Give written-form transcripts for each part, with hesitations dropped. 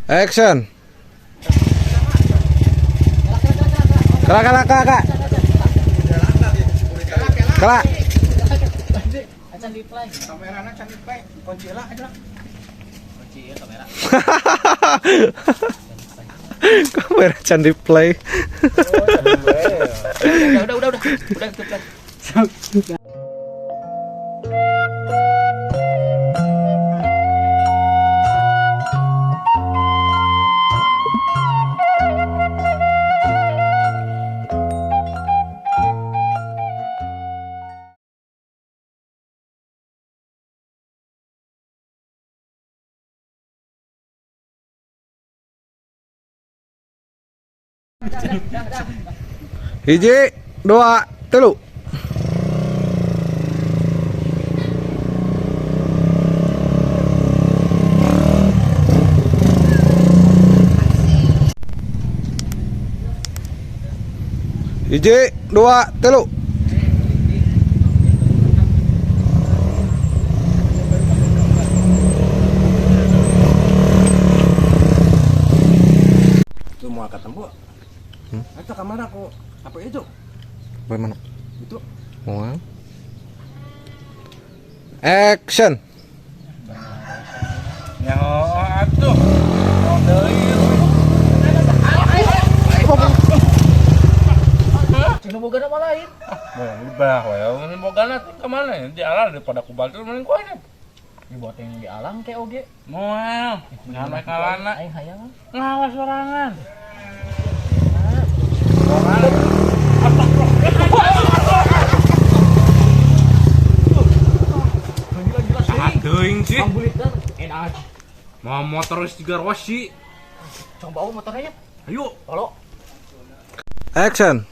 Action. Kala kala kala kala. Kala. Acan di play. Kamerana can di play, kunci lah aja lah. Kunci ya kamera. Kamera can di play. Udah udah udah udah. Udah itu play. Hiji, dua, telu. Hiji, dua, telu. Itu mau ketemu. Itu kamar aku apa itu? Bagaimana? Itu Mau? Action. yang atuh. Mau deui. Cina boga nama lain. Bah, we boga teh ka mana ya? Di alam daripada ku batur mending ku aja. Dibuat yang di alam kayak oge. Moal, ngan we kalana. Aing hayang. Ngawas sorangan. Teuing sih. Ambulitan enak. Mau motor geus juga Rossi. Coba bawa motornya ya. Ayo. Tolong. Action.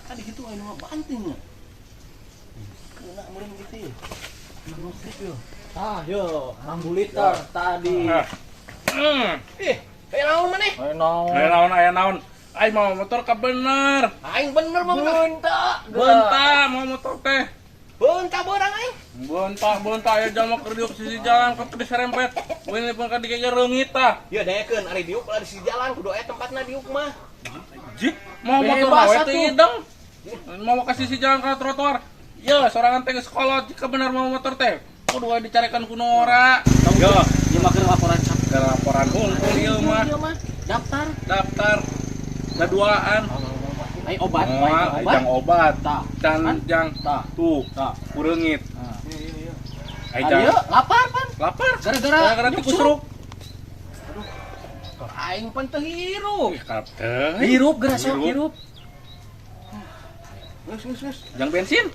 Tadi gitu anu mah banting ya. Kena meureun gitu ya. Musik yo. Ah, yo, ambulitan tadi. Hmm. Ih, kayak naon maneh? Ayo naon. Aya naon aya naon. Aing mau motor ka bener. Aing bener mah bener. Bentak. Bentar mau motor teh. Beunta beurang aing. Bentar, bentar aya jalma keur diuk sisi jalan keur diserempet. Wih, pun ka dikejar reungit tah. Ya daekeun ari diuk lah di sisi jalan kudu aya tempatna diuk mah. Jik, mau motor Bebas wae atuh. teh hidang. Mau ke sisi jalan ke trotoar. Ya, sorangan teh geus kolot jika bener mau motor teh. Kudu wae dicarekan ku nu ora. Yo, Dia mah keur laporan cap. ke laporan hungkul ieu mah. Ieu mah daftar. Daftar daduaan. Ayo obat, Moal, ayo obat. jang obat. Tah. Can jang Tah. tuh, Tah. kureungit. Ah. Ai jang Ayo, lapar pan. lapar. Gara-gara Gara-gara tikus nyuksruk. seruk. Aing pan teu hirup. Ih, karep teh. Hirup geura sok Hirup. hirup. Geus geus geus. Jang bensin.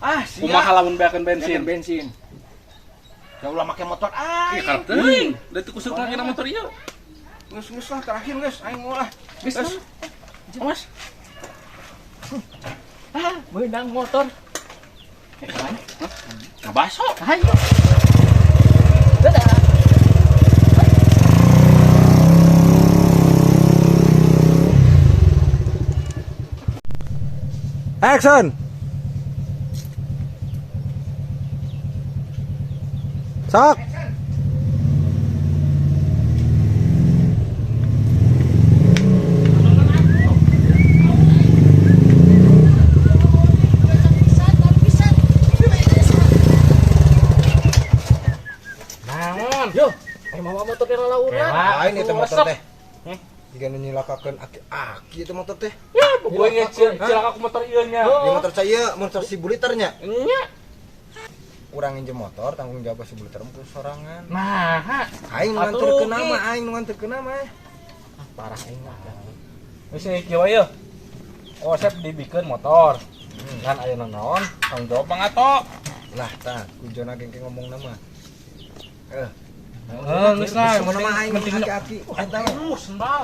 Ah, sia. Kumaha lamun beakeun bensin? Bensin. Ya ulah make motor Ih, aing. karep teuing. Da tikus seruk kena motor ieu. Geus geus lah terakhir geus aing mau lah. Geus. Geus. Awas. Ah, meunang motor. Eh, kemana? Ngabaso. Ayo. Dadah. Action. Sok. Naon? Yo, ayo mawa motor di lalaunan. Lain itu motor Resep. teh. Jika nu nyilakakeun aki-aki itu motor teh. Ya, pokoknya cilaka ku motor ieu nya. Di motor saya, motor si buliternya. Nya. Urang injem motor, tanggung jawab si buliter mah ku sorangan. Nah, Aing nu Atuh, nganterkeun rugi. nama, aing nu nganterkeun nama. Ah, parah aing mah. Wis kieu wae yeuh. Konsep dibikeun motor. Ngan aya naon, tanggung jawab Bang Ato. Lah tah, ku jona gengke ngomong nama. Eh, Heeh, geus lah, ngomong nama aing penting aki-aki. Eta mah. Sendal.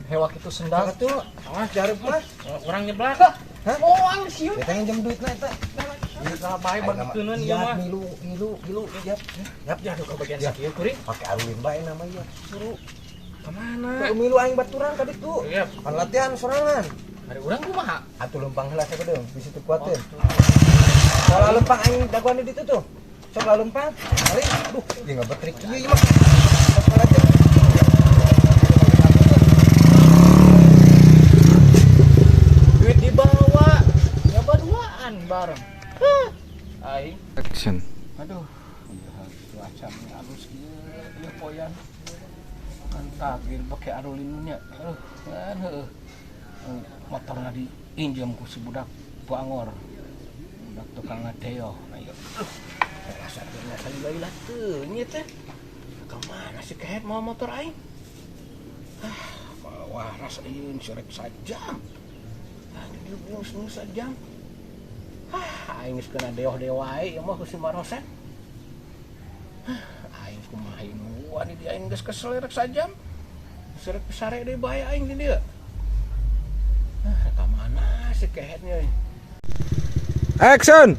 Hewak itu sendal. Atuh, awas jareup mah. Urang nyeblak. Hah? Moal sieun. Eta nginjem duitna eta. Lah bae bagikeun ieu mah. Milu milu milu yap. Yap Ya aduh kebagian sakieu kuring. Pake arulin bae nama ieu. Suruh Ka mana? Kudu milu aing baturan ka ditu. Iya. Pan latihan sorangan. Hari urang kumaha? Atuh lempang heula sakedeung bisi teu kuateun. Salah lempang aing dagoan di ditu tuh. Sok lah lempang. Kali aduh, ieu ngabetrik ieu ieu mah. Sok latihan. Duit dibawa. Nyoba duaan bareng. Hah. Aing. Action. Aduh, iya cuaca ini halus kieu, ieu poyan. Kan takdir pake arulinnya. Aduh, kan heueuh. Motorna diinjem ku si budak Bangor. Budak tukang ngadeo. Ayo. Rasa biasa lila teu nya teh. Ka mana si kehet mau motor aing? Ah, waras ieu sirek sajam. Ah, dia geus sajam. Ah, aing geus kena deoh-deoh wae ieu mah ku si Marosen. Ah, aing kumaha ieu di dieu aing geus kesel rek sajam. Sirek sare deui bae aing di dieu. Ah, ka mana si kehetnya euy? Action.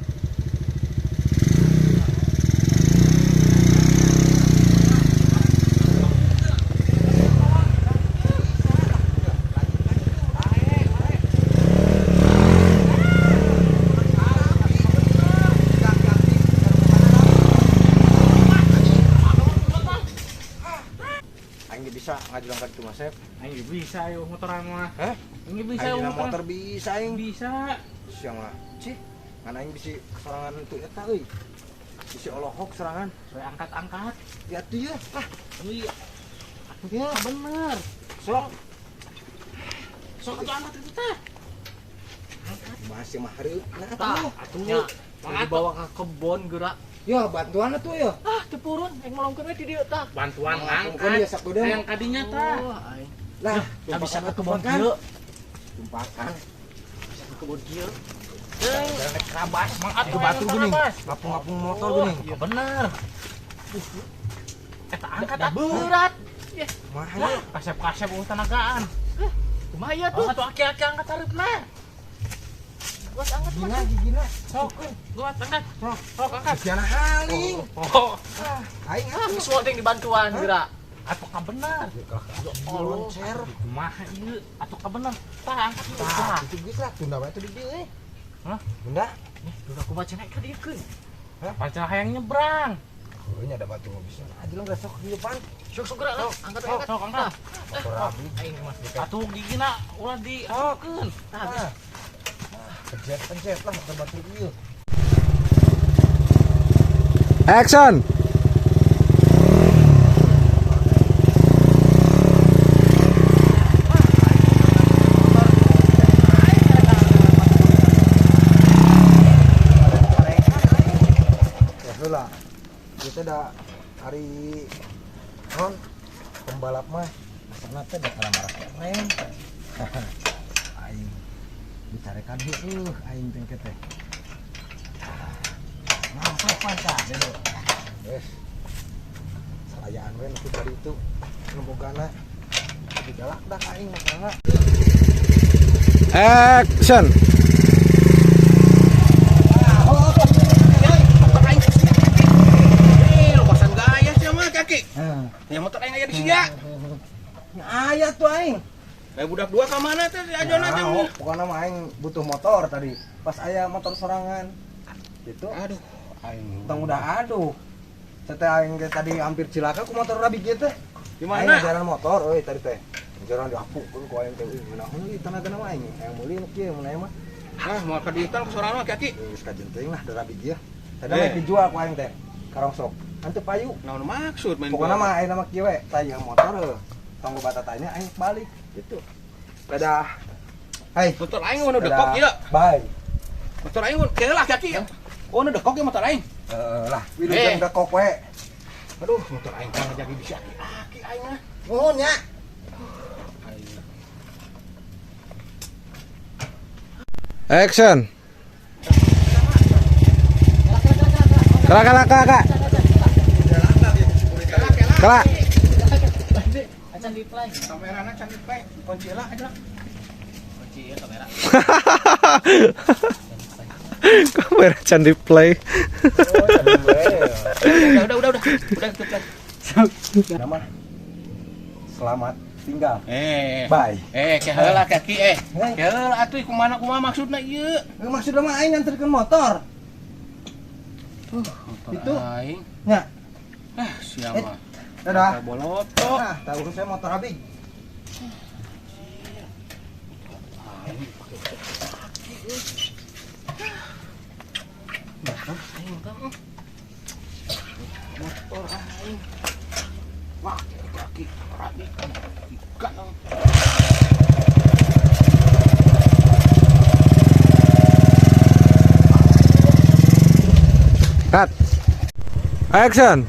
Aing bisa ngajulang ka ditu mah, Sep. Aing bisa ayo motoran mah. Hah? Aing bisa Aing ayo dina motoran. motor bisa aing. Bisa. Siang mah. Cih, ngan aing bisi sorangan teu eta euy. Bisi olohok sorangan. Saya angkat-angkat. Ya tuh ya. Ah, Iya, ya bener. Sok. Sok atuh angkat itu teh. Masih mah hareup. Nah, Tah, atuh. atuh. Dibawa ke kebon geura. Ya bantuan atuh ya. Ah, teu purun aing melongkeun we di dieu tah. Bantuan Ngangkat. angkat. Ya sakudeung. Hayang kadinya tah. Oh, aing. Lah, Tah bisa ke kebon tumpakan. kieu. Tumpakan. Bisa ke kebon kieu. Jangan kerabas. Mang atuh Itu batu hayang geuning. karabas. Ngapung-ngapung motor Oh, geuning. Ya bener. Eta angkat Dah atuh. berat. Mah Lah, kasep-kasep eueuh tenagaan. Kumaha ieu Tuh tuh? atuh aki-aki angkat hareupeuna. Buat angkat gina gigina. Sok, buat angkat. Sok. Sok angkat. Siana haling. Oh, Aing Ah, atuh. geus penting dibantuan geura. atuh ka bener. Loncer. Kumaha ieu? Atuh ka bener. Tah angkat ieu. Tah, Tah. itu geus lah tunda wae tuh di dieu euy. Hah? Tunda. Duh, aku baca naik ka dieu keun. Pacar hayang nyebrang. Oh, ini ada batu bisa. Aja lo nggak sok di depan. Sok sok geura lah. Angkat Sok, angkat. sok angkat. Motor rabi. Aing mah. Atuh gigina ulah diasupkeun. Tah, Ah. Pencet pencet lah motor batu ieu. Action. Ya heula. Kita dah hari non pembalap mah asana teh da marah keren. Aing dicarekan heueuh aing teh ke teh. Mantap panca. Yes. Salayaan we nu tadi itu nu bogana. Digalak dah aing masalahna. Action. Eh, lepasan gaya sih mah kaki. Heeh. Ya motor aing aya di sia. Aya tuh aing. Lah budak dua ka mana teh si Ajona teh? Nah, oh, pokoknya mah aing butuh motor tadi. Pas aya motor sorangan. Gitu. Aduh, aing. Tong udah aduh. Setelah aing ge tadi hampir cilaka ku motor rabi kieu teh. Di Aing mana? ngajaran motor euy tadi teh. Ngajaran diapukkeun ku aing teh euy ngeunaheun euy tenaga mah aing. Hayang meuli nu kieu mun aya mah. Nah, moal ka dieu tah sorangan mah kaki. Geus kajenting lah da rabi kieu. Tadi Eh. mah dijual ku aing teh. Karongsok. Kan teu payu. Naon maksud main Pokoknya mah aing mah kieu we, tah ieu motor heuh. Tong batatanya aing balik gitu. Dadah. Hai. Motor aing ono dekok Dadah. ieu. Bye. Motor aing kieu lah kaki. Oh, ono dekok ieu motor aing. Heeh lah, wilujeng dekok we. Aduh, motor aing kan jadi di si aki-aki aing mah. Nuhun ya. Aing. Action. Kelak kelak kelak kelak. Kelak. Acan di play. Kamerana can di-play, kunci lah aja lah. Kunci ya kamera. Kamera can di play. Udah, udah, udah, udah. Udah tutup lagi. Nama. Selamat tinggal. Eh. Bye. Eh, ke heula kaki eh. Eh. Ke heula atuh kumaha kumaha maksudna ieu? Eh, maksudna mah aing nganterkeun motor. Motor Itu. aing. Nya. Ah, siapa? Dadah. Bolotok. Ah, tahu saya motor habis. Motor aing. Wah, kaki rapi ikan. Cut. Action.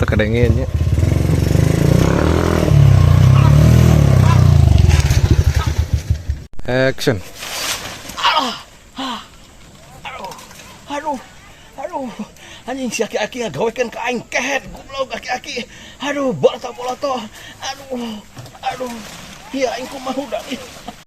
Tekedengin ya. Action. Aduh, aduh, aduh. Anjing si aki-aki ngagawekeun ka aing kehet goblok aki-aki. Aduh, boloto boloto. Aduh, aduh. Iya aing kumaha udah.